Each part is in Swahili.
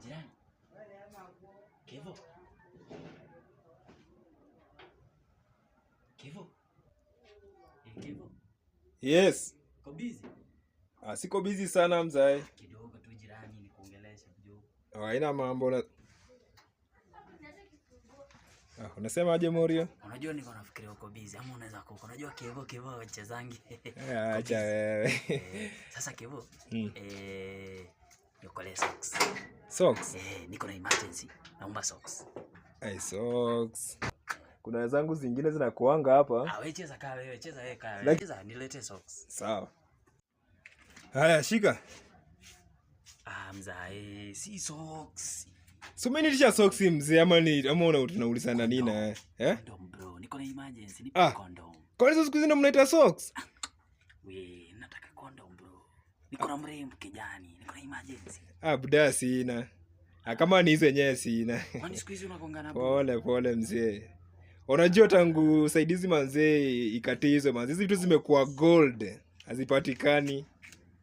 Jirani. Kevo. Kevo. Eh, Kevo. Yes. Uko busy? Ah, siko busy sana mzae. Kidogo tu jirani, nikuongelesha kidogo. Haina mambo na... Ah, unasema aje Morio? Unajua niko nafikiria uko busy ama unaweza kuwa unajua Kevo Kevo wachezangi. Eh, acha wewe. Eh, sasa Kevo. Eh, niokolee socks. Socks? Eh, niko na emergency. Naomba socks. Ai, socks. Kuna wenzangu zingine zinakuanga hapa. Ah, wewe cheza kaa wewe, cheza wewe kaa wewe. Cheza nilete socks. Sawa. Haya, shika. Ah, mzae, si socks. So mimi nilisha socks mzee ama ni ama una tunaulizana nini na wewe? Eh? Condom bro, niko na emergency, nipe condom. Kwa nini siku hizi ndo mnaita socks? We, nataka condom bro. Niko na mrembo kijani, niko na emergency. Ah, buda sina. Ah, kama ni hizo yenyewe sina. Kwani siku hizi unagongana bro? Pole pole mzee. Unajua tangu usaidizi manzee ikatizwe manzee, hizi vitu zimekuwa gold, hazipatikani.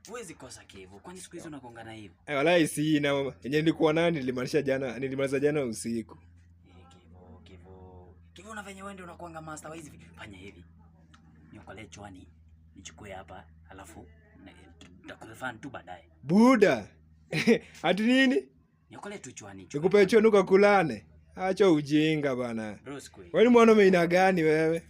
Huwezi kosa Kevo. Kwani siku hizi unagongana hivyo? Eh, walai sina. Yenye nilikuwa nayo nilimaanisha jana, nilimaliza jana usiku. Eh, Kevo, Kevo. Kevo una venye wewe ndio unakuanga master wa hizi. Fanya hivi. Niokolee chwani, nichukue hapa, alafu nitakurefund tu baadaye. Buda. Ati nini? Niokolee tu chwani. Nichukue. Nikupe chwani ukakulane. Acha ujinga bana. Bro, siku hii. Wewe ni mwanaume aina gani wewe?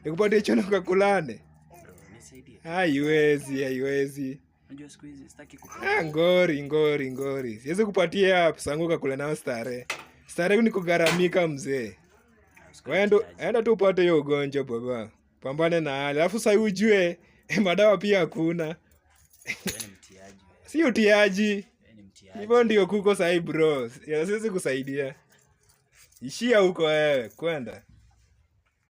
Nikupatie chwani ukakulane? Bro, nisaidie. Haiwezi, haiwezi. Unajua siku hizi sitaki kupa. Ah, ngori, ngori, ngori. Siwezi kupatia pesa yangu ukakula nayo starehe. Starehe ni kugharamika mzee. Wewe enda tu upate hiyo ugonjwa baba. Pambane na hali. Alafu sasa ujue madawa pia hakuna. Wewe ni mtiaji wewe. Si utiaji. Wewe ni mtiaji. Hivyo ndio kuko sahi bro. Siwezi kusaidia. Ishia huko wewe, kwenda.